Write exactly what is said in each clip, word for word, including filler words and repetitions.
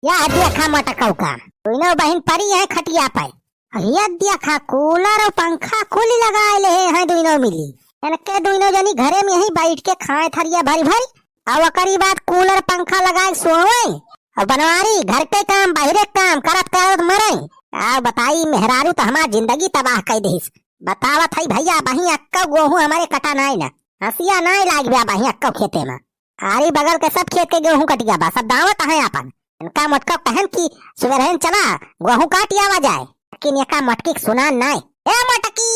या देखा मटकऊ का, दुइनो बहिन परी हैं खटिया पे। अहिया देखा, कूलर अउर पंखा कुल लगाए लेहे हैं दुइनो मिली। इनके दुइनो जनी घरे में यहीं बैठ के खाए थरिया भरी भरी, अउर ओकरी बाद कूलर पंखा लगाए सोवे। अउर बनवारी घर के काम, बाहरे काम करत करत मरे। का बताई, मेहरारू तो हमार जिंदगी तबाह कइ देहिस। बतावत हई भइया, अबहीं अक्कउ गोहूँ हमरे कटा नाई ना। हंसिया नाई लाग बा अबहीं अक्कउ खेते में। आरी बगल के सब खेत के गोहूँ कटिया बा, सब दावत हैं आपन। इनका मोटका कहन कि सुबेरहन चला, गोहूँ काटि आवा जाए, लेकिन एका मोटकी के सुनान नाय। ए मोटकी,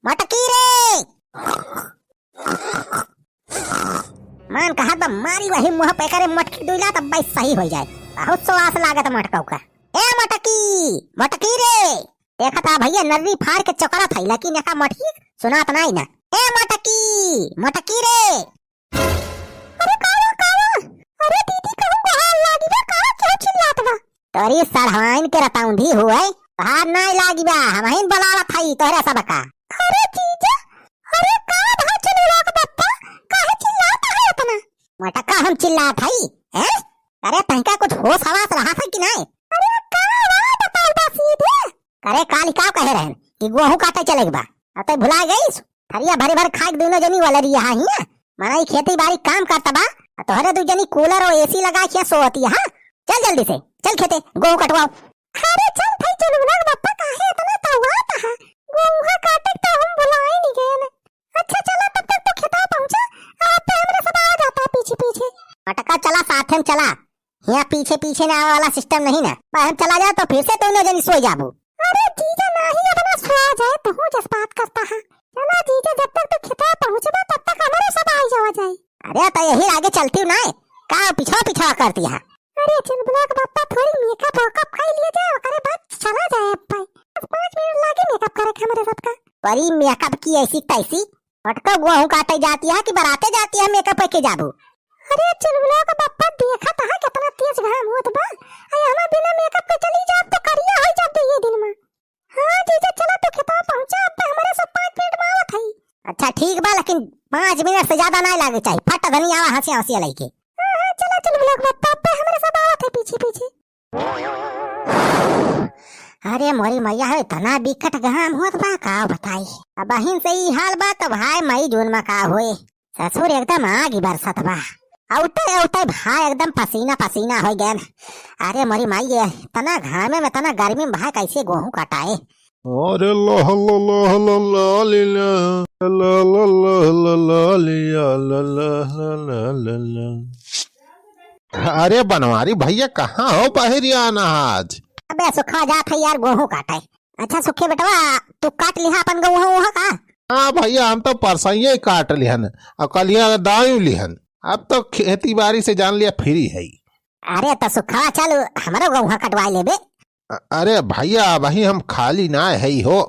मोटकी रे! मान कहत बा मारी वही मुँह पे करे मोटकी दुइला, तब बस सही होइ जाए। बहुत स्वास लागत मोटकऊ का। ए मोटकी, मोटकी रे! देखत हा भइया, नर्री फाड़ के चोकरत हई, लेकिन एका मोटकी सुनात नाई ना। ए मोटकी, मोटकी रे! अरे कावा, कावा? अरे दीदी, कहूँ बहार लागी बा, कावा केहू चिल्लात बा? तोरी सढ़वाइन के रतौंधी हुए, बहार नाई लागी बा, हमहिन बोलावत हई तोहरे सबका। अरे जीजा, अरे का भा चुलबुला के बप्पा, काहे चिल्लात है इतना? मोटका हम चिल्लात हई, हैं? अरे तहिका कुछ होश हवास रहत है कि नाई? अरे का बा बताओ बा सीधे? अरे काली का कहे रहन कि गोहूँ काटे चले के बा, अब तै भुला गईस? थरिया भरी भर खाए के दुइनो जनी वाला रही है हियाँ। मनई खेती बारी काम करत बा, आ तोहरे दुइ जनी कूलर अउर एसी लगाए के सोवत है। चल जल्दी से, चल खेते, गोहूँ कटवाओ। अरे चल भाई चुलबुला के बप्पा, काहे इतना तउआत है? गोहूँ काटे तो हम भुलाए नहीं गए। अच्छा चला, तब तक तू खेता पहुँचा, अब पे हमरे सब आ जाता है पीछे पीछे। मटका चला, साथे में चला। हियाँ पीछे पीछे ना आवे वाला सिस्टम नहीं ना। पर हम चला जाओ तो फिर से दुइनो जनी सोई जाबू। अरे जीजा नाही, अपना सो जाए, तू जस बात करता है। चला जीजा, जब तक तू खेता पहुँचबा तब तक हमरे सब आई जावा जाए। अरे तो यही आगे चलती हूँ ना, का पिछवा पिछवा करती है? अरे चुलबुला के बप्पा, थोड़ी मेकअप वेकअप कर लिया जाए, ओकरे बाद चला जाए अब भाई। बस पाँच मिनट लागे मेकअप करे के हमरे सबका। परी मेकअप की ऐसी तैसी, फटको गोहूँ काटे जाती है कि बराते जाती है, मेकअप करके जाबू? अरे चुलबुला के बप्पा, देखत है कितना तेज घाम होत बा। अरे हमार बिना मेकअप के चली जाब तो करिया हो जाब दुइये दिन में। हाँ जीजा, चला तू खेतवा पहुँचा, अब हमरे सब पाँच मिनट में आवत हई। अच्छा ठीक बा, लेकिन पाँच मिनट से ज्यादा नाई लागे चाही। फट धनी आवा हंसिया हंसिया लइके। हाँ, हाँ, चला चुलबुला के बप्पा, अब हमरे सब आवत है पीछे पीछे। अरे मोरी मइया हो, इतना बिकट घाम होत बा, का बताई। अबहिन से ई हाल बा, तब हाय मई जून में का होए। ससुर एकदम आगी बरसत बा। औते औते भाई एकदम पसीना पसीना होइ गएन। अरे मोरी माई, ये इतना घामे में, इतना गर्मी में भाई कैसे गोहूँ कटाए? अरे ला ला ला ला ला ला ली ला, ला ला ला ला ला ली ला, ला ला ला ला ला ला। अरे बनवारी भइया, कहाँ हो बहरिया ना आज? अबे सुखा जात है यार गोहूँ काटे। अच्छा सुखे बेटवा, तू काट लिहा अपन गोहूँ वहाँ का? हाँ भइया, हम तो परसइये काट लिहन, अउर कलिया दाई लिहन। अब तो खेती बारी से जान लिया फ्री है। अरे तो सुखवा चल, हमरो गोहूँ कटवाई लेबे। अ-, अरे भइया, अबहीं हम खाली ना है हो।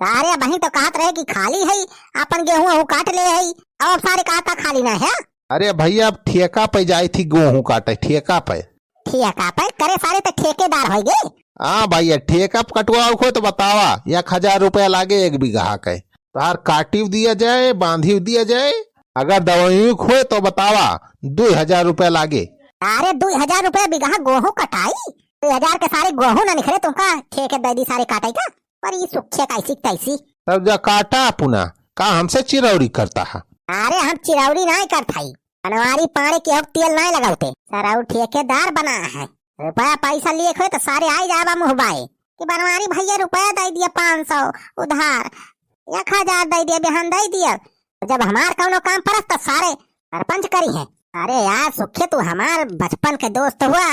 सारे अबहीं तो कहत रहे कि खाली है, अपन गेहूं वहूं काट ले है, अब सारे कहता खाली ना है। अरे भइया, अब ठेका पे जाई थी गोहूं काटे, ठेका पे। ठेका पे? करे सारे तो ठेकेदार होइ गए। हाँ भइया, ठेका पे कटवाओ को तो बतावा, एक हजार रुपया लागे एक बीघा के। तोहार काटिव दिया जाए, बांधिव दिया जाए, अगर दवाई खोए तो बतावा, दुई हजार रुपया लागे। अरे दुई हजार रुपया बीघा गोहूं कटाई? दुई हजार के सारे गोहूं ना निकले, तुमका ठेके दे दी सारे काटे का। पर ई सुखे कैसी तैसी। तब जा काटा अपना, का हमसे चिरौरी करता है? अरे हम चिरौरी नाई करत हई, बनवारी पानी के हम तेल नाई लगावते। सरऊ ठेकेदार बना है, रुपया पैसा लिए खोए तो सारे आई जाबा मुँह बाए कि बनवारी भइया रुपया दे दिया पाँच सौ उधार, एक हजार दे दिया, बिहान दे दिया। जब हमार कौनो काम परस तो सारे सरपंच करी हैं। अरे यार सुखे, तू हमार बचपन के दोस्त हुआ,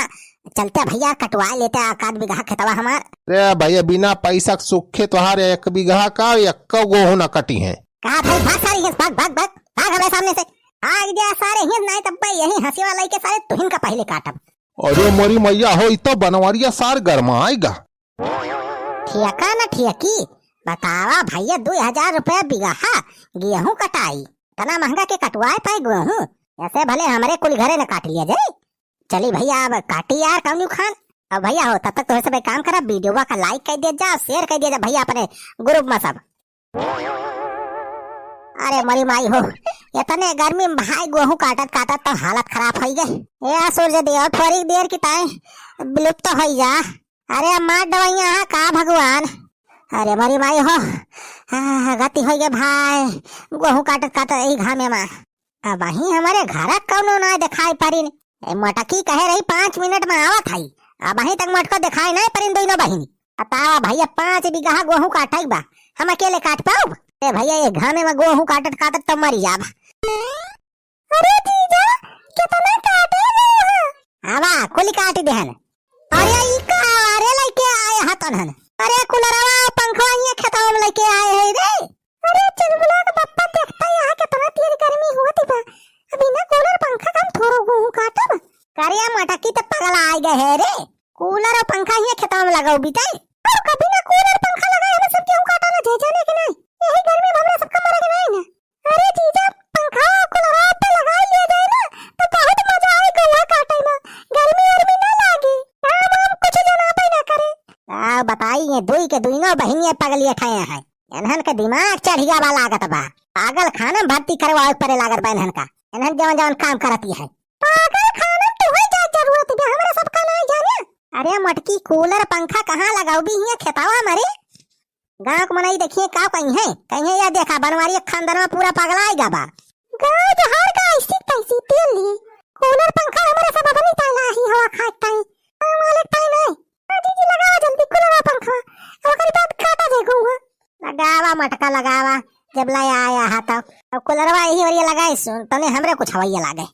चलते भइया कटवा लेते एक आध बीघा खेतवा हमार। अरे भइया, बिना पैसा के सुखे तोहार एक बीघा का एक्को गोहूं न कटी है। कहा भाई, भाग सारे हिंस, भाग, भाग, भाग, भाग हमारे सामने से। भाग जा सारे हिंस, नाई तब भाई यही हंसी वाला के सारे तुहिन का पहले काटब। अरे मोरी मैया हो, ई तो बनवरिया सार गरमाएगा। ठेका न ठेकी, बतावा भइया, दुई हजार रुपया बिगहा गेहूं कटाई, इतना महंगा के कटवाए पाए गेहूं? ऐसे भले हमरे कुल घरे न काट लिया जाए। चली भइया, अब काटी यार कौनी खान। अब भइया हो, तब तक तोहे सब एक काम करा, वीडियोवा का like कर दिया जा, share कर दिया जा भइया अपने group में सब। अरे मोरी माई हो, इतने गर्मी में भाई गोहूँ काटत काटत तो हालत खराब होइ गए। ए सूरज देव, थोड़ी देर की ताई विलुप्त होइ जा। अरे मार दवाइयाँ हाँ का भगवान। अरे मोरी माई हो, आह, गति होइ गए भाई, गोहूँ काटत काटत यही घामे मा। अबहीं हमरे घर कौनो ना देखाई परिन। ए मोटकी कहे रही पाँच मिनट मा आवत हई, अबहीं तक मोटको देखाई नाहीं परिन दोनों बहिनी। बतावा भैया, पाँच बीघा गोहूँ काटइ बा, हम अकेले काट पाउब? ए भैया, ये घामे मा गोहूँ काटत काटत तो मरी जाब। अरे जीजा, केतना काटे गए हो? आवा, कुल काटी देहन। अरे ई का, अरे लइके आए हा तनहन। अरे कूलरवा, पंखवा ये खेतवा में लइके आए है रे। अरे चुलबुला के पप्पा, देखता यहाँ केतना तेज गर्मी होत बा। अभी ना कूलर पंखा कम थोड़ो गोहूँ काटब। करिया मटकी तो पगला आइ गए है रे। कूलर और पंखा ये खेतवा में लगाओ बीते। और कभी ना कूलर पंखा लगाए, हमें सब गेहूँ काटा ना जाए, जाने के नहीं। यही गर्मी में हमरा सबका मरे के नहीं ना। अरे जीजा, पंखा कूलरवा पे लगाइ लिया जाए ना, तो बहुत मजा आए गौआ काटे में, गर्मी उर्मी ना लागे, काम वाम कुछ जनाबे ना करे। का बताई, ये दुई के दुइनो बहिनिया पगलिया ठाए हैं, इन्हन के दिमाग चढ़िया बा लागत बा, पागल खाना में भर्ती करवावे परे लागत बा इन्हन का, इन्हन जवन जवन काम करती है। पागल खाना में तो होई का जरूरत बा, हमरा सबका नहीं जाने। अरे मटकी, कूलर पंखा कहाँ लगाउबी हियाँ खेतवा में रे? गाँव के मनई देखिए का कहीं है, कहीं है या देखा बनवारी खानदान में पूरा पगला आइगा बा। गाँव जहार का ऐसी तैसी तेल लिए, कूलर पंखा हमारे सब अपनी ताला ही हवा खात ताई, गाँव वाले ताई नहीं। हाँ जीजी लगावा जल्दी कूलर पंखा, अब ओकरी बाद काटा जाए गौआ। लगावा मटका लगावा, जब लाया आया हा तो। अब कूलरवा यही ओरिया लगाए सुन, तने हमरे कुछ हवैया लागे।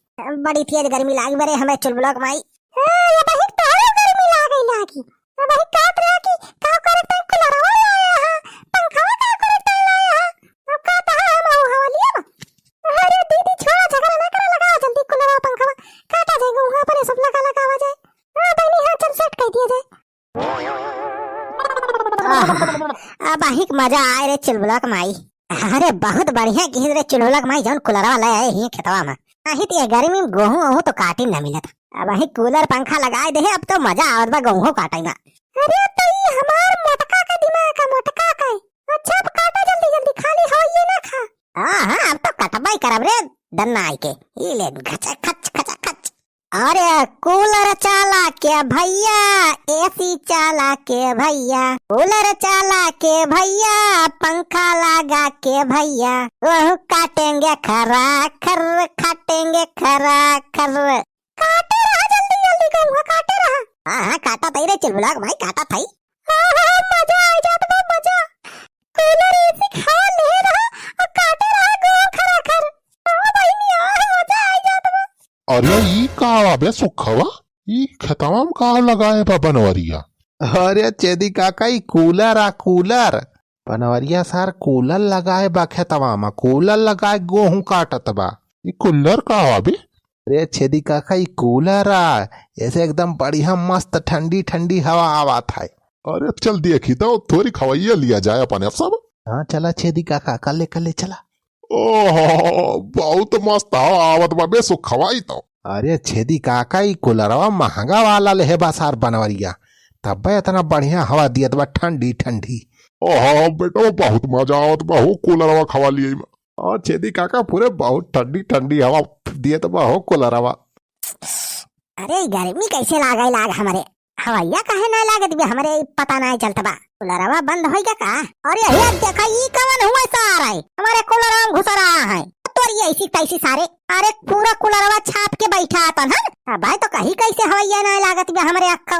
बड़ी तेज गर्मी लागी बरे हमें चुलबुला के माई। हाँ, ये बहुत तोहरे गर्मी लागे लागी। अब वही कहत रहा कि का करे तै कूलरवा लाया हा, पंखवा का करे तै लाया हा। अब कहता है हम आऊ हवा लिया बा। अरे दीदी छोड़ा झगड़ा ना करा, लगावा जल्दी कूलरवा पंखवा। काटा जाए गौआ अपने सब लगा लगावा जाए। हाँ बहनी हाँ चल सेट कर दिया जाए। आह, अब आहिक मजा आए रे चुलबुला के माई। अरे बहुत बढ़िया किहित रे चुलबुला के माई जौन कूलरवा ले आए ही खेतवा में। नहीं तो ये गर्मी में गोहूँ ओहूँ तो काटी न मिलत। अब वही कूलर पंखा लगाए दे, अब तो मजा आवत बा गोहूँ काटे में। अरे तो ई हमार मोटका का दिमाग का मोटका का है। अच्छा अब काटा जल्दी जल्दी, खाली हो ये ना खा। हाँ हाँ, अब तो कटबाई करब रे दन्ना आई के। ई ले खच खच खच खच। अरे कूलर चाला के भैया, एसी चाला के भैया, कूलर चाला के भैया, पंखा लगा के भैया, गोहूँ काटेंगे खरा खर, काटेंगे खरा खर। काटे रहा जल्दी जल्दी गौआ, काटे रहा। हाँ हाँ, काटा तई रे चुलबुला के माई, काटा तई। हाँ हाँ, मजा आ जात बा मजा। कूलर एसी खा ले रहा और काटे रहा गौआ खरा खर। हाँ बहिनी, हाँ मजा आ जात बा। अरे ई का बा बे सुखवा? ई खेतवा में का लगाए बा बनवरिया? अरे छेदी काका, ई कूलर आ कूलर। बनवरिया सार कूलर लगाए बा खेतवा में, कूलर लगाए गोहूँ काटत बा। ई कूलर का बा बे? अरे छेदी काका, ई कूलर आ, ऐसे एकदम बढ़िया मस्त ठंडी ठंडी हवा आवत है। अरे चल देखी तो, थोड़ी खवैया लिया जाए अपन अब सब। हाँ चला छेदी काका, कल्ले कल्ले चला। ओहो, बहुत मस्त हवा आवत बा बे सुखवा ई तो। अरे छेदी काका, ई कूलरवा महंगा वाला लेहे बा सार बनवरिया, तब्बे इतना बढ़िया हवा दियत बा ठंडी ठंडी। ओहो बेटो, बहुत मजा आवत बा हो कूलरवा खवा लिए में। और छेदी काका पूरे बहुत ठंडी ठंडी हवा दियत बा हो कूलरवा। अरे ई गर्मी कैसे लागे लाग हमरे, हवैया काहे नाय लागत बे हमरे, ई पता नाय चलत बा। कूलरवा बंद होई गया का? अरे हे देखा, ई कवन हुआ सार है? हमरे कूलरवा में घुस रहा है। तोर ये ऐसी तैसी सारे। अरे पूरा कूलरवा छाप के बैठा तन, हाँ? अब भाई तो कहीं कैसे हवैया नाय लागत बे हमरे अक्का।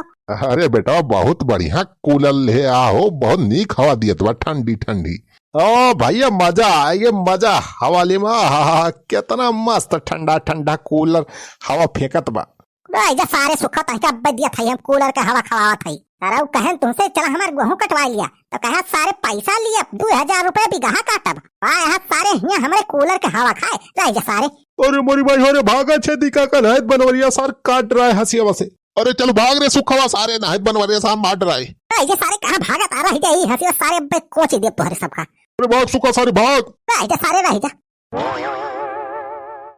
अरे बेटा, बहुत बढ़िया कूलर ले आ हो, बहुत नीक हवा दियत बा, ठंडी ठंडी। ओ भैया, मजा आ गया, मजा हवाली में। आहा, कितना मस्त ठंडा ठंडा कूलर हवा फेंकत बा। रह जा सारे सुखत है, अब दिया था हम कूलर के हवा खवावत है। अरे उ कहन तुमसे, "चला हमार गोहूँ कटवा लिया," तो कहा, "सारे पैसा लिया, दो हजार रुपया बिगहा काटब।" वाह, यहाँ सारे हियाँ हमरे कूलर के हवा खाए, रह जा सारे। अरे मोरी माई हो रे, भागा छेदी काका, नाहित बनवरिया सार काट रहा है हंसिया से। अरे चल भाग रे सुखवा, सारे नाहित बनवरिया सार मार रहा है। रह जा सारे, कहाँ भागत आ रह जा, ई हंसिया सारे बे कोची देब तोहरे सबका। अरे भाग सुखा सारे भाग। रह जा सारे, रह जा।